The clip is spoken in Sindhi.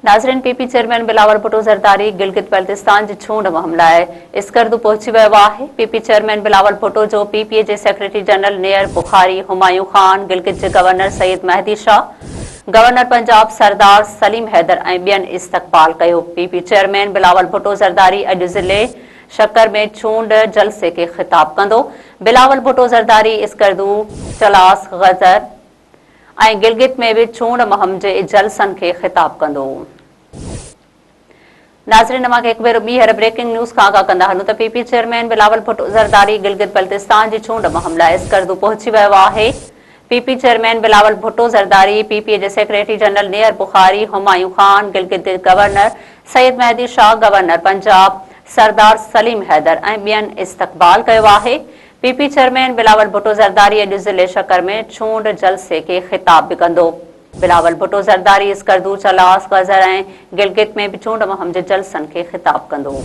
ناظرين P P chairman Bilawal Bhutto Zardari Gilgit Baltistan جي ڇونڊ مهم لاء اسڪردو پهچي ويو آهي. P P chairman Bilawal Bhutto جو پي پي جي سيڪريٽري جنرل نيئر بخاري، همايون خان، گلگت جي گورنر سيد مهدي شاهه، گورنر پنجاب سردار سليم حيدر ۽ ٻين استقبال ڪيو. P P chairman Bilawal Bhutto Zardari اڄ ضلعي شڪر ۾ ڇونڊ جلسي کي خطاب ڪندو. بلاول ڀٽو زرداري اسڪردو، چلاس، غذر، ۽ گلگت ۾ به چونڊ مهم جي جلسن کي خطاب ڪندو. ناظرين اوهان کي هڪ ڀيرو ٻيهر بريڪنگ نيوز کان آگاهه ڪندا هلون ته P P chairman Bilawal Bhutto Zardari Gilgit Baltistan جي چونڊ مهم لاء اسڪردو پهچي ويو آهي. P P chairman Bilawal Bhutto Zardari, P P جي سيڪريٽري جنرل نيئر بخاري، همايون خان، گلگت جي گورنر سيد مهدي شاهه، گورنر پنجاب سردار سليم حيدر ۽ ٻين استقبال ڪيو آهي. P P chairman Bilawal Bhutto Zardari اڄ ضلعي شڪر ۾ ڇونڊ جلسي کي خطاب به ڪندو. بلاول ڀٽو زرداري اسڪردو، چلاس، غذر ۽ گلگت ۾ به چونڊ مهم جي جلسن کي خطاب ڪندو.